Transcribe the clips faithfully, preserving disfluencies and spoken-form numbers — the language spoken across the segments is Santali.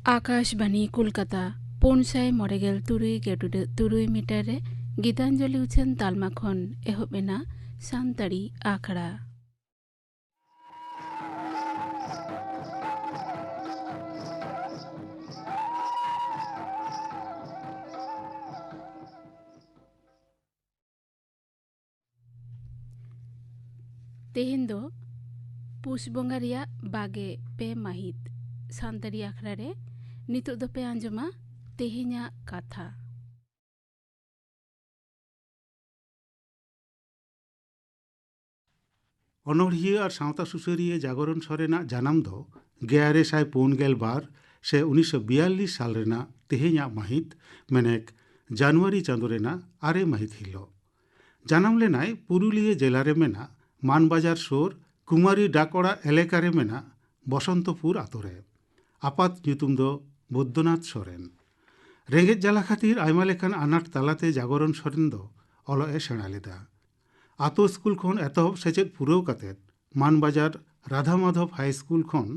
ᱟᱠᱟᱥᱵᱟᱱᱤ ᱠᱳᱞᱠᱟᱛᱟ, ᱯᱩᱱ ᱥᱟᱭ ᱢᱚᱬᱮ ᱜᱮᱞ ᱛᱩᱨᱩᱭ ᱜᱮᱞ ᱴᱩᱰᱟᱹᱜ ᱛᱩᱨᱩᱭ ᱢᱤᱴᱟᱨ ᱨᱮ ᱜᱤᱛᱟᱧᱡᱚᱞᱤ ᱩᱪᱷᱟᱹᱱ ᱛᱟᱞᱢᱟ ᱠᱷᱚᱱ ᱮᱦᱚᱵ ᱮᱱᱟ ᱥᱟᱱᱛᱟᱲᱤ ᱟᱠᱷᱲᱟ᱾ ᱛᱮᱦᱮᱧ ᱫᱚ ᱯᱩᱥ ᱵᱚᱸᱜᱟ ᱨᱮᱭᱟᱜ ᱵᱟᱜᱮ ᱯᱮ ᱢᱟᱹᱦᱤᱛ᱾ ᱥᱟᱱᱛᱟᱲᱤ ᱟᱠᱷᱲᱟ ᱨᱮ ᱱᱤᱛᱚᱜ ᱫᱚᱯᱮ ᱟᱸᱡᱚᱢᱟ ᱛᱮᱦᱮᱧᱟᱜ ᱠᱟᱛᱷᱟ᱾ ᱚᱱᱚᱬᱦᱤᱭᱟᱹ ᱟᱨ ᱥᱟᱶᱛᱟ ᱥᱩᱥᱟᱹᱨᱤᱭᱟᱹ ᱡᱟᱜᱚᱨᱚᱱ ᱥᱚᱨᱮᱱᱟᱜ ᱡᱟᱱᱟᱢ ᱫᱚ ᱜᱮᱞ ᱟᱨᱮ ᱥᱟᱭ ᱯᱩᱱ ᱜᱮᱞ ᱵᱟᱨ ᱥᱮ ᱩᱱᱤᱥᱥᱚ ᱵᱤᱭᱟᱞᱞᱤᱥ ᱥᱟᱞ ᱨᱮᱱᱟᱜ ᱛᱮᱦᱮᱧᱟᱜ ᱢᱟᱹᱦᱤᱛ, ᱢᱮᱱᱮᱠ ᱡᱟᱱᱩᱣᱟᱨᱤ ᱪᱟᱸᱫᱚ ᱨᱮᱱᱟᱜ ᱟᱨᱮ ᱢᱟᱹᱦᱤᱛ ᱦᱤᱞᱳᱜ᱾ ᱡᱟᱱᱟᱢ ᱞᱮᱱᱟᱭ ᱯᱩᱨᱩᱞᱤᱭᱟᱹ ᱡᱮᱞᱟ ᱨᱮ ᱢᱮᱱᱟᱜ ᱢᱟᱱᱵᱟᱡᱟᱨ ᱥᱩᱨ ᱠᱩᱢᱟᱨᱤ ᱰᱟᱠ ᱚᱲᱟᱜ ᱮᱞᱮᱠᱟ ᱨᱮ ᱢᱮᱱᱟᱜ ᱵᱚᱥᱚᱱᱛᱚᱯᱩᱨ ᱟᱛᱳ ᱨᱮ᱾ ᱟᱯᱟᱛ ᱧᱩᱛᱩᱢ ᱫᱚ ᱵᱩᱫᱽᱫᱷᱚᱱᱟᱛᱷ ᱥᱚᱨᱮᱱ᱾ ᱨᱮᱸᱜᱮᱡ ᱡᱟᱞᱟ ᱠᱷᱟᱹᱛᱤᱨ ᱟᱭᱢᱟ ᱞᱮᱠᱟᱱ ᱟᱱᱟᱴ ᱛᱟᱞᱟᱛᱮ ᱡᱟᱜᱚᱨᱚᱱ ᱥᱚᱨᱮᱱ ᱫᱚ ᱚᱞᱚᱜ ᱮ ᱥᱮᱬᱟ ᱞᱮᱫᱟ᱾ ᱟᱛᱳ ᱥᱠᱩᱞ ᱠᱷᱚᱱ ᱮᱛᱚᱦᱚᱵ ᱥᱮᱪᱮᱫ ᱯᱩᱨᱟᱹᱣ ᱠᱟᱛᱮ ᱢᱟᱱᱵᱟᱡᱟᱨ ᱨᱟᱫᱷᱟ ᱢᱟᱫᱷᱚᱵ ᱦᱟᱭ ᱥᱠᱩᱞ ᱠᱷᱚᱱ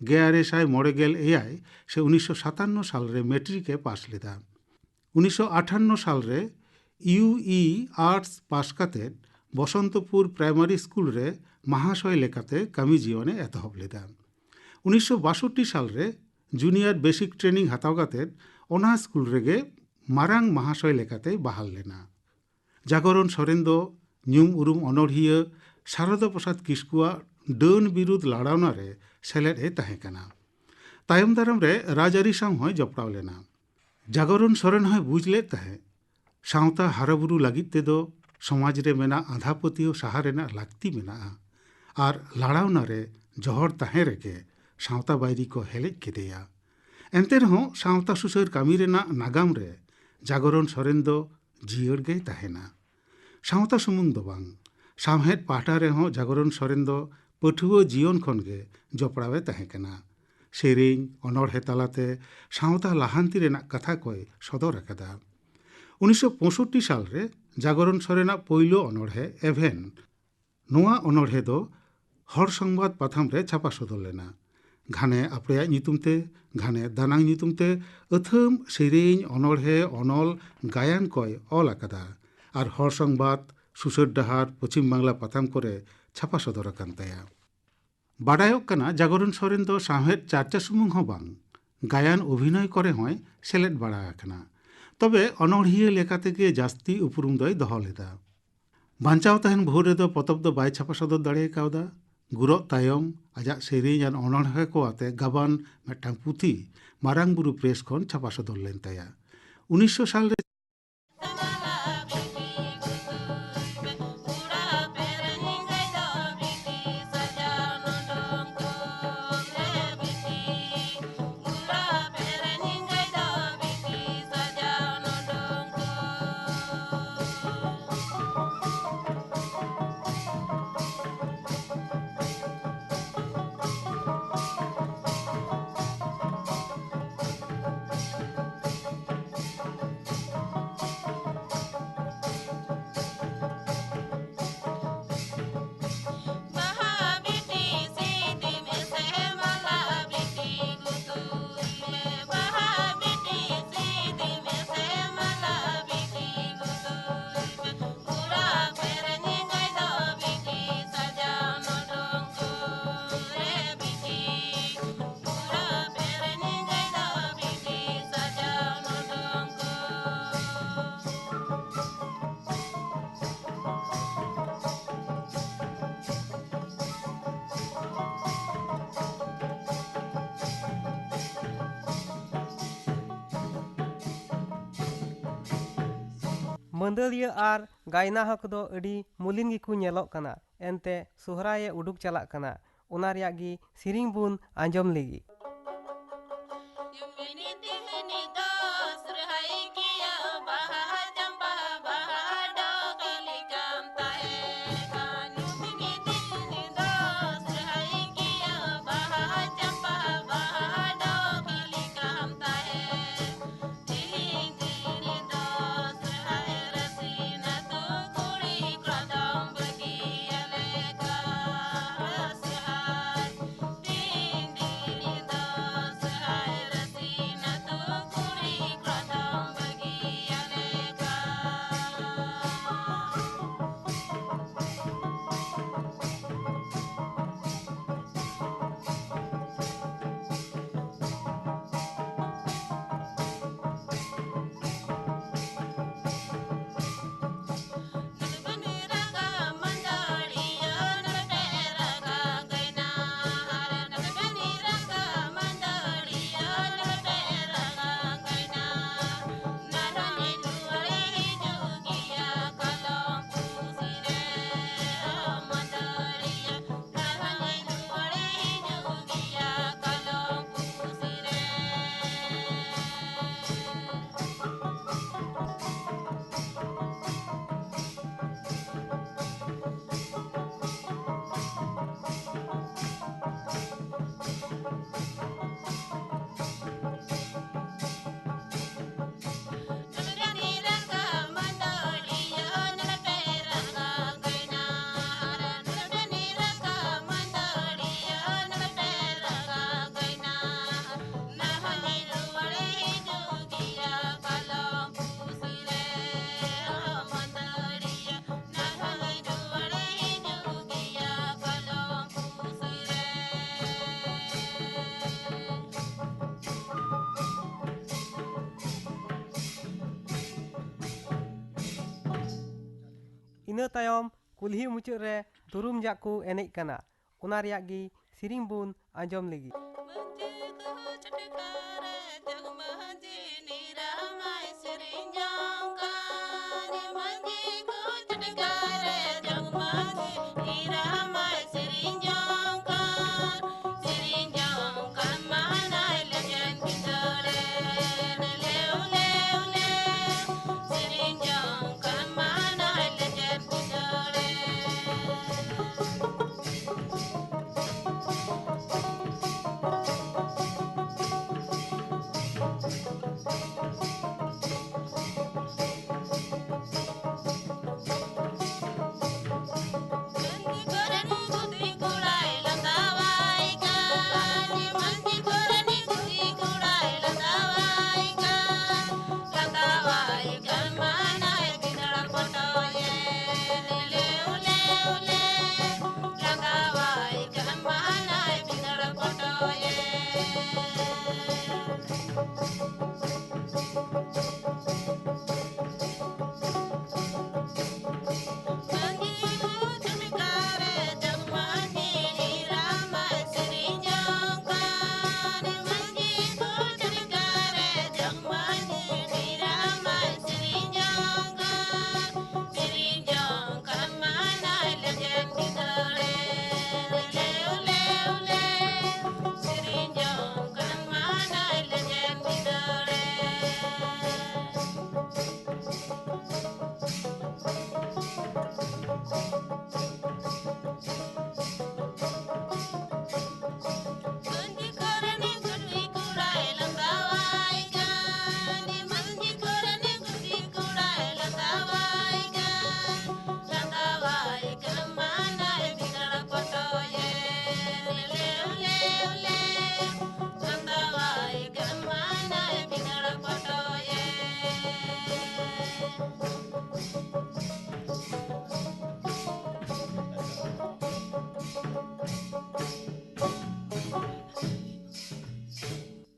ᱜᱮᱞ ᱟᱨᱮ ᱥᱟᱭ ᱢᱚᱬᱮ ᱜᱮᱞ ᱮᱭᱟᱭ ᱥᱮ ᱩᱱᱤᱥᱥᱚ ᱥᱟᱛᱟᱱᱱᱚ ᱥᱟᱞ ᱨᱮ ᱢᱮᱴᱨᱤᱠ ᱮ ᱯᱟᱥ ᱞᱮᱫᱟ᱾ ᱩᱱᱤᱥᱥᱚ ᱟᱴᱷᱟᱱᱱᱚ ᱥᱟᱞ ᱨᱮ ᱤᱭᱩ ᱤ ᱟᱨᱴᱥ ᱯᱟᱥ ᱠᱟᱛᱮ ᱵᱚᱥᱚᱱᱛᱚᱯᱩᱨ ᱯᱨᱟᱭᱢᱟᱨᱤ ᱥᱠᱩᱞ ᱨᱮ ᱢᱟᱦᱟᱥᱚᱭ ᱞᱮᱠᱟᱛᱮ ᱠᱟᱹᱢᱤ ᱡᱤᱭᱚᱱ ᱮ ᱮᱛᱚᱦᱚᱵ ᱞᱮᱫᱟ᱾ ᱩᱱᱤᱥᱥᱚ ᱵᱟᱥᱚᱴᱴᱤ ᱥᱟᱞ ᱨᱮ ᱡᱩᱱᱤᱭᱟᱨ ᱵᱮᱥᱤᱠ ᱴᱨᱮᱱᱤᱝ ᱦᱟᱛᱟᱣ ᱠᱟᱛᱮ ᱚᱱᱟ ᱥᱠᱩᱞ ᱨᱮᱜᱮ ᱢᱟᱨᱟᱝ ᱢᱟᱦᱟᱥᱚᱭ ᱞᱮᱠᱟᱛᱮᱭ ᱵᱟᱦᱟᱞ ᱞᱮᱱᱟ᱾ ᱡᱟᱜᱚᱨᱚᱱ ᱥᱚᱨᱮᱱ ᱫᱚ ᱧᱩᱢ ᱩᱨᱩᱢ ᱚᱱᱚᱬᱦᱤᱭᱟᱹ ᱥᱟᱨᱚᱫᱟ ᱯᱨᱚᱥᱟᱫᱽ ᱠᱤᱥᱠᱩᱣᱟᱜ ᱰᱟᱹᱱ ᱵᱤᱨᱩᱫᱷ ᱞᱟᱲᱟᱣᱱᱟ ᱨᱮ ᱥᱮᱞᱮᱫ ᱮ ᱛᱟᱦᱮᱸ ᱠᱟᱱᱟ᱾ ᱛᱟᱭᱚᱢ ᱫᱟᱨᱟᱢ ᱨᱮ ᱨᱟᱡᱽᱟᱹᱨᱤ ᱥᱟᱶ ᱦᱚᱸᱭ ᱡᱚᱯᱲᱟᱣ ᱞᱮᱱᱟ᱾ ᱡᱟᱜᱚᱨᱚᱱ ᱥᱚᱨᱮᱱ ᱦᱚᱸᱭ ᱵᱩᱡᱽ ᱞᱮᱫ ᱛᱟᱦᱮᱸᱫ, ᱥᱟᱶᱛᱟ ᱦᱟᱨᱟᱵᱩᱨᱩ ᱞᱟᱹᱜᱤᱫ ᱛᱮᱫᱚ ᱥᱚᱢᱟᱡᱽ ᱨᱮ ᱢᱮᱱᱟᱜ ᱟᱸᱫᱷᱟ ᱯᱟᱹᱛᱭᱟᱹᱣ ᱥᱟᱦᱟ ᱨᱮᱱᱟᱜ ᱞᱟᱹᱠᱛᱤ ᱢᱮᱱᱟᱜᱼᱟ ᱟᱨ ᱞᱟᱲᱟᱣᱱᱟ ᱨᱮ ᱡᱚᱦᱚᱲ ᱛᱟᱦᱮᱸ ᱨᱮᱜᱮ ᱥᱟᱶᱛᱟ ᱵᱟᱹᱭᱨᱤ ᱠᱚ ᱦᱮᱞᱮᱡ ᱠᱮᱫᱮᱭᱟ᱾ ᱮᱱᱛᱮ ᱨᱮᱦᱚᱸ ᱥᱟᱶᱛᱟ ᱥᱩᱥᱟᱹᱨ ᱠᱟᱹᱢᱤ ᱨᱮᱱᱟᱜ ᱱᱟᱜᱟᱢ ᱨᱮ ᱡᱟᱜᱚᱨᱚᱱ ᱥᱚᱨᱮᱱ ᱫᱚ ᱡᱤᱭᱟᱹᱲ ᱜᱮᱭ ᱛᱟᱦᱮᱱᱟ᱾ ᱥᱟᱶᱛᱟ ᱥᱩᱢᱩᱝ ᱫᱚ ᱵᱟᱝ, ᱥᱟᱶᱦᱮᱫ ᱯᱟᱦᱴᱟ ᱨᱮᱦᱚᱸ ᱡᱟᱜᱚᱨᱚᱱ ᱥᱚᱨᱮᱱ ᱫᱚ ᱯᱟᱹᱴᱷᱩᱣᱟᱹ ᱡᱤᱭᱚᱱ ᱠᱷᱚᱱ ᱜᱮ ᱡᱚᱯᱲᱟᱣ ᱮ ᱛᱟᱦᱮᱸ ᱠᱟᱱᱟ᱾ ᱥᱮᱨᱮᱧ, ᱚᱱᱚᱬᱦᱮ ᱛᱟᱞᱟᱛᱮ ᱥᱟᱶᱛᱟ ᱞᱟᱦᱟᱱᱛᱤ ᱨᱮᱱᱟᱜ ᱠᱟᱛᱷᱟ ᱠᱚᱭ ᱥᱚᱫᱚᱨ ᱟᱠᱟᱫᱟ᱾ ᱩᱱᱤᱥᱥᱚ ᱯᱚᱸᱭᱥᱚᱴᱴᱤ ᱥᱟᱞ ᱨᱮ ᱡᱟᱜᱚᱨᱚᱱ ᱥᱚᱨᱮᱱᱟᱜ ᱯᱳᱭᱞᱳ ᱚᱱᱚᱬᱦᱮ ᱮᱵᱷᱮᱱ, ᱱᱚᱣᱟ ᱚᱱᱚᱬᱦᱮ ᱫᱚ ᱦᱚᱲ ᱥᱚᱝᱵᱟᱫ ᱯᱟᱛᱷᱟᱢ ᱨᱮ ᱪᱷᱟᱯᱟ ᱥᱚᱫᱚᱨ ᱞᱮᱱᱟ᱾ ᱜᱷᱟᱱᱮ ᱟᱯᱲᱮᱭᱟᱜ ᱧᱩᱛᱩᱢ ᱛᱮ, ᱜᱷᱟᱱᱮ ᱫᱟᱱᱟᱝ ᱧᱩᱛᱩᱢ ᱛᱮ ᱟᱹᱛᱷᱟᱹᱢ ᱥᱮᱨᱮᱧ, ᱚᱱᱚᱬᱦᱮ, ᱚᱱᱚᱞ, ᱜᱟᱭᱟᱱ ᱠᱚᱭ ᱚᱞ ᱟᱠᱟᱫᱟ᱾ ᱟᱨ ᱦᱚᱲ ᱥᱚᱝᱵᱟᱫ, ᱥᱩᱥᱟᱹᱨ ᱰᱟᱦᱟᱨ, ᱯᱚᱪᱷᱤᱢ ᱵᱟᱝᱞᱟ ᱯᱟᱛᱷᱟᱢ ᱠᱚᱨᱮ ᱪᱷᱟᱯᱟ ᱥᱚᱫᱚᱨ ᱟᱠᱟᱱ ᱛᱟᱭᱟ᱾ ᱵᱟᱰᱟᱭᱚᱜ ᱠᱟᱱᱟ, ᱡᱟᱜᱚᱨᱚᱱ ᱥᱚᱨᱮᱱ ᱫᱚ ᱥᱟᱶᱦᱮᱫ ᱪᱟᱨᱪᱟ ᱥᱩᱢᱩᱝ ᱦᱚᱸ ᱵᱟᱝ, ᱜᱟᱭᱟᱱ ᱚᱵᱷᱤᱱᱚᱭ ᱠᱚᱨᱮ ᱦᱚᱸᱭ ᱥᱮᱞᱮᱫ ᱵᱟᱲᱟ ᱟᱠᱟᱱᱟ᱾ ᱛᱚᱵᱮ ᱚᱱᱚᱬᱦᱤᱭᱟᱹ ᱞᱮᱠᱟᱛᱮ ᱜᱮ ᱡᱟᱹᱥᱛᱤ ᱩᱯᱨᱩᱢ ᱫᱚᱭ ᱫᱚᱦᱚ ᱞᱮᱫᱟ᱾ ᱵᱟᱧᱪᱟᱣ ᱛᱟᱦᱮᱱ ᱵᱷᱳᱨ ᱨᱮᱫᱚ ᱯᱚᱛᱚᱵ ᱫᱚ ᱵᱟᱭ ᱪᱷᱟᱯᱟ ᱥᱚᱫᱚᱨ ᱫᱟᱲᱮ ᱠᱟᱣᱫᱟ᱾ ᱜᱩᱨᱚᱜ ᱛᱟᱭᱚᱢ ᱟᱡᱟᱜ ᱥᱮᱨᱮᱧ ᱟᱨ ᱚᱱᱚᱬᱦᱮ ᱠᱚ ᱟᱛᱮ ᱜᱟᱵᱟᱱ ᱢᱤᱫᱴᱟᱝ ᱯᱩᱛᱷᱤ ᱢᱟᱨᱟᱝ ᱵᱩᱨᱩ ᱯᱨᱮᱥ ᱠᱷᱚᱱ ᱪᱷᱟᱯᱟ ᱥᱚᱫᱚᱨ ᱞᱮᱱ ᱛᱟᱭᱟ᱾ ᱩᱱᱤᱥᱥᱚ ᱥᱟᱞ ᱨᱮ ᱢᱟᱹᱫᱟᱹᱲᱤᱭᱟᱹ ᱟᱨ ᱜᱟᱭᱱᱟᱦᱚᱠ ᱫᱚ ᱟᱹᱰᱤ ᱢᱩᱞᱤᱱ ᱜᱮᱠᱚ ᱧᱮᱞᱚᱜ ᱠᱟᱱᱟ᱾ ᱮᱱᱛᱮ ᱥᱚᱦᱨᱟᱭᱮ ᱩᱰᱩᱠ ᱪᱟᱞᱟᱜ ᱠᱟᱱᱟ, ᱚᱱᱟ ᱨᱮᱭᱟᱜ ᱜᱮ ᱥᱮᱨᱮᱧ ᱵᱚᱱ ᱟᱸᱡᱚᱢ ᱞᱮᱜᱮ᱾ ᱤᱱᱟᱹ ᱛᱟᱭᱚᱢ ᱠᱩᱞᱦᱤ ᱢᱩᱪᱟᱹᱫ ᱨᱮ ᱫᱩᱨᱩᱢ ᱡᱟᱜ ᱠᱚ ᱮᱱᱮᱡ ᱠᱟᱱᱟ᱾ ᱚᱱᱟ ᱨᱮᱭᱟᱜ ᱜᱮ ᱥᱮᱨᱮᱧ ᱵᱚᱱ ᱟᱸᱡᱚᱢ ᱞᱮᱜᱮ᱾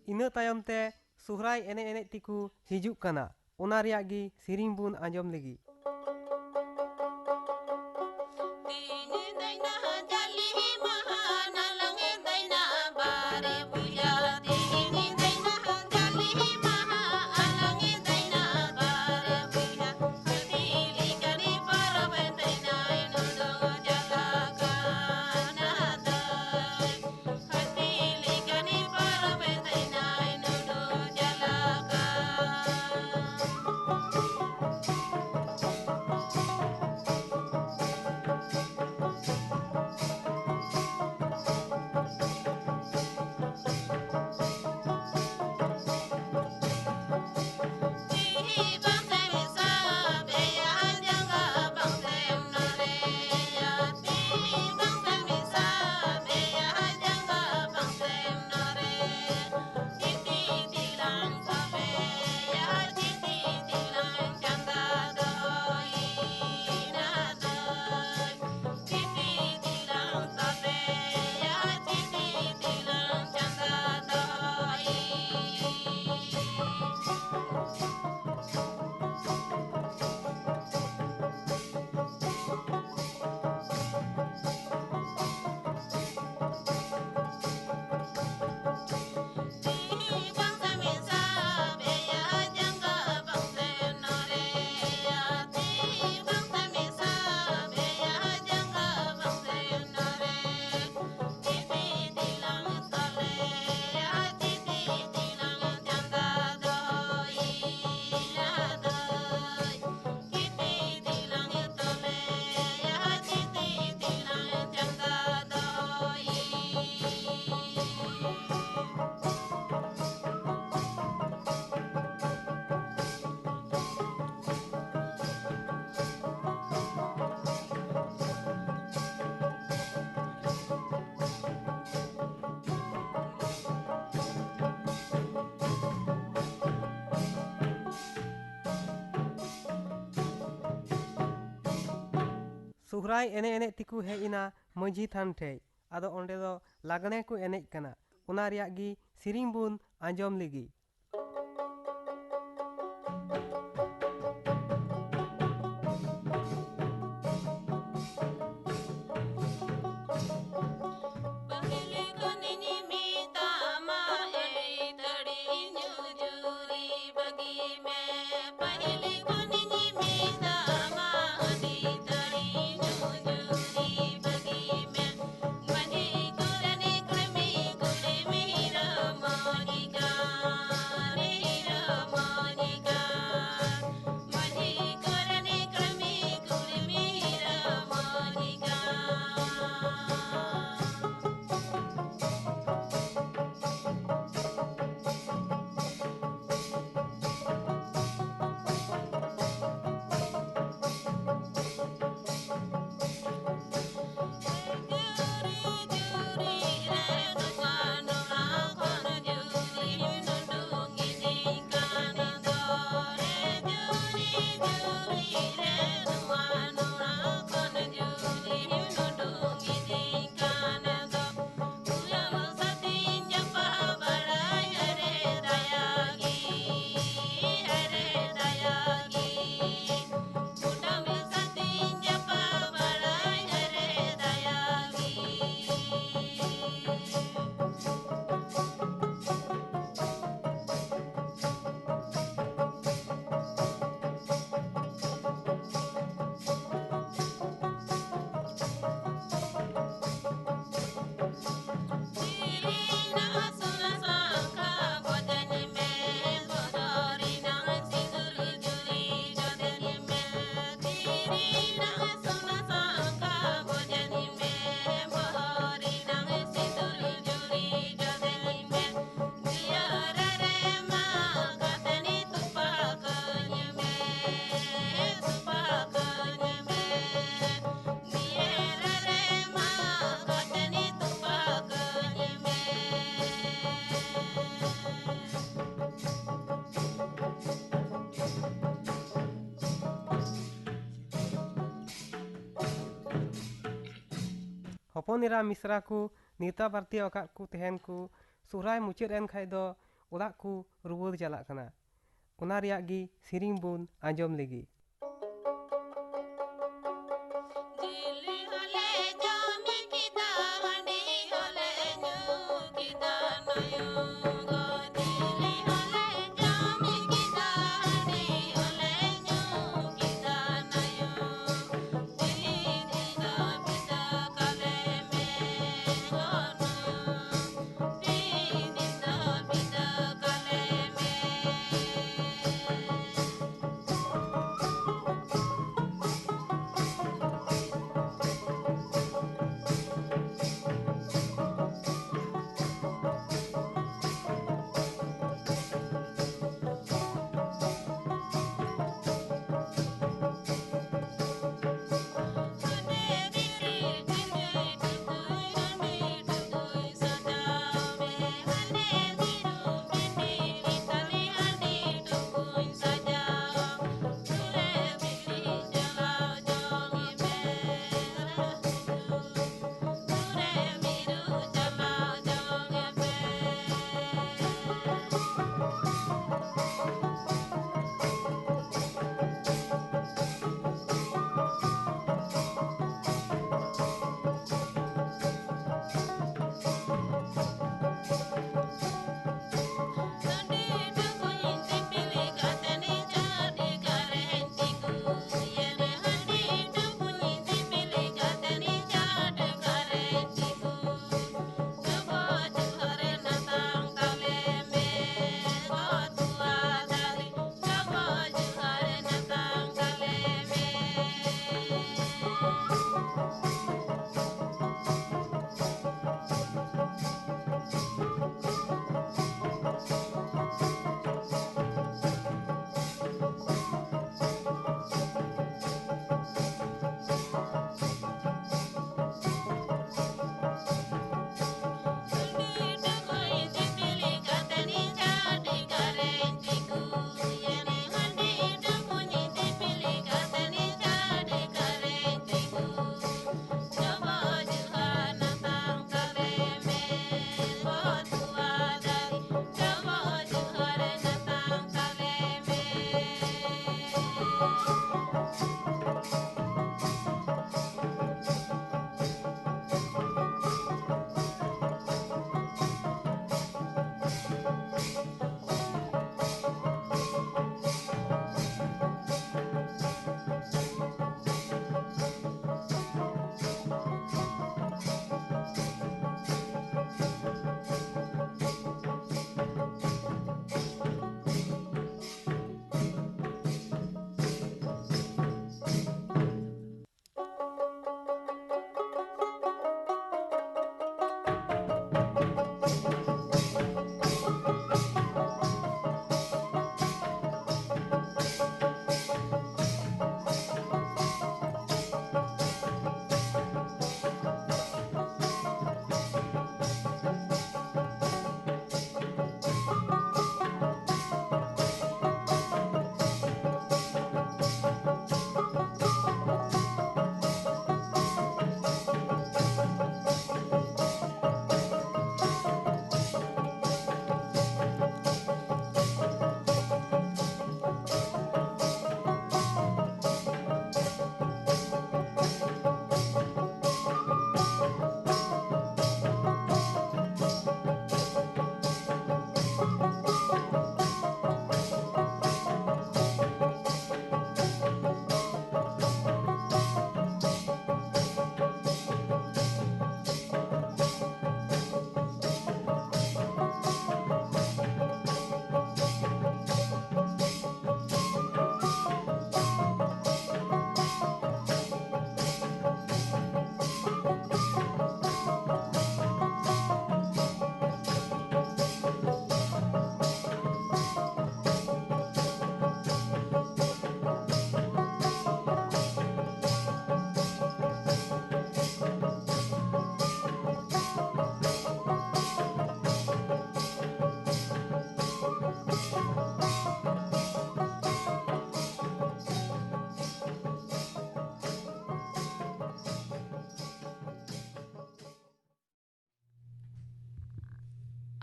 ᱤᱱᱟᱹ ᱛᱟᱭᱚᱢ ᱛᱮ ᱥᱚᱦᱨᱟᱭ ᱮᱱᱮᱡ ᱮᱱᱮᱡ ᱛᱮᱠᱚ ᱦᱤᱡᱩᱜ ᱠᱟᱱᱟ᱾ ᱚᱱᱟ ᱨᱮᱭᱟᱜ ᱜᱮ ᱥᱮᱨᱮᱧ ᱵᱚᱱ ᱟᱸᱡᱚᱢ ᱞᱮᱜᱮ᱾ ᱥᱚᱦᱨᱟᱭ ᱮᱱᱮᱡ ᱮᱱᱮᱡ ᱛᱮᱠᱚ ᱦᱮᱡ ᱮᱱᱟ ᱢᱟᱹᱡᱷᱤ ᱛᱷᱟᱱ ᱴᱷᱮᱡ᱾ ᱟᱫᱚ ᱚᱸᱰᱮ ᱫᱚ ᱞᱟᱜᱽᱬᱮ ᱠᱚ ᱮᱱᱮᱡ ᱠᱟᱱᱟ, ᱚᱱᱟ ᱨᱮᱭᱟᱜ ᱜᱮ ᱥᱮᱨᱮᱧ ᱵᱚᱱ ᱟᱸᱡᱚᱢ ᱞᱮᱜᱮ᱾ ᱯᱟᱹᱦᱤᱞ ᱠᱷᱚᱱ ᱤᱧ ᱢᱮᱛᱟᱢᱟ, ᱟᱹᱰᱤ ᱛᱟᱹᱲᱤ ᱧᱩ ᱡᱩᱨᱤ ᱵᱟᱹᱜᱤ ᱢᱮ᱾ ᱯᱟᱹᱦᱤᱞ ᱠᱷᱚᱱ ᱤᱧ ᱢᱮᱛᱟᱢᱟ, ᱟᱹᱰᱤ ᱛᱟᱹᱲᱤ ᱧᱩ ᱡᱩᱨᱤ ᱵᱟᱹᱜᱤ ᱢᱮ᱾ ᱢᱟᱹᱡᱷᱤ ᱠᱚᱨᱮᱱ ᱠᱩᱲᱢᱤ ᱠᱩᱲᱢᱤ ᱨᱟᱢᱚᱱᱤᱠᱟ᱾ ᱦᱚᱯᱚᱱ ᱮᱨᱟ ᱢᱤᱥᱨᱟ ᱠᱚ ᱱᱮᱣᱛᱟ ᱵᱟᱨᱛᱤ ᱟᱠᱟᱫ ᱠᱚ ᱛᱟᱦᱮᱱ ᱠᱚ, ᱥᱚᱦᱨᱟᱭ ᱢᱩᱪᱟᱹᱫ ᱮᱱ ᱠᱷᱟᱡ ᱫᱚ ᱚᱲᱟᱜ ᱠᱚ ᱨᱩᱣᱟᱹᱲ ᱪᱟᱞᱟᱜ ᱠᱟᱱᱟ᱾ ᱚᱱᱟ ᱨᱮᱭᱟᱜ ᱜᱮ ᱥᱮᱨᱮᱧ ᱵᱚᱱ ᱟᱸᱡᱚᱢ ᱞᱮᱜᱮ᱾ ᱡᱤᱞ ᱦᱚᱞᱮ ᱡᱚᱢ ᱠᱮᱫᱟ, ᱦᱟᱺᱰᱤ ᱦᱚᱞᱮ ᱧᱩ ᱠᱮᱫᱟ, ᱱᱚᱭᱚ ᱜᱚ᱾ ᱡᱤᱞ ᱦᱚᱞᱮ ᱡᱚᱢ ᱠᱮᱫᱟ, ᱦᱟᱺᱰᱤ ᱦᱚᱞᱮ ᱧᱩ ᱠᱮᱫᱟ, ᱱᱚᱭᱚ᱾ ᱛᱮᱦᱮᱧ ᱫᱚ ᱵᱤᱫᱟᱹ ᱠᱟᱞᱮ ᱢᱮ ᱜᱚ ᱱᱚᱭᱚ᱾ ᱛᱮᱦᱮᱧ ᱫᱚ ᱵᱤᱫᱟᱹ ᱠᱟᱞᱮ ᱢᱮ᱾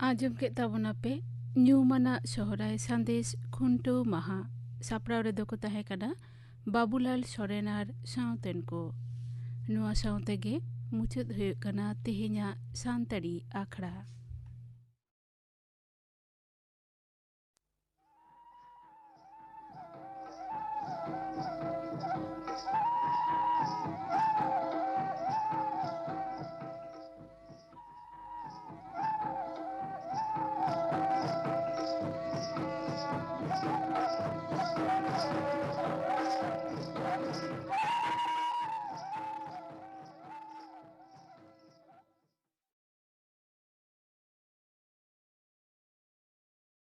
ᱟᱸᱡᱚᱢ ᱠᱮᱫ ᱛᱟᱵᱚᱱᱟᱯᱮ ᱧᱩᱢᱟᱱᱟᱜ ᱥᱚᱦᱨᱟᱭ ᱥᱟᱸᱫᱮᱥ ᱠᱷᱩᱱᱴᱟᱹᱣ ᱢᱟᱦᱟ᱾ ᱥᱟᱯᱲᱟᱣ ᱨᱮᱫᱚ ᱠᱚ ᱛᱟᱦᱮᱸ ᱠᱟᱱᱟ ᱵᱟᱵᱩᱞᱟᱞ ᱥᱚᱨᱮᱱ ᱟᱨ ᱥᱟᱶᱛᱮᱱ ᱠᱚ᱾ ᱱᱚᱣᱟ ᱥᱟᱶ ᱛᱮᱜᱮ ᱢᱩᱪᱟᱹᱫ ᱦᱩᱭᱩᱜ ᱠᱟᱱᱟ ᱛᱮᱦᱮᱧᱟᱜ ᱥᱟᱱᱛᱟᱲᱤ ᱟᱠᱷᱲᱟ᱾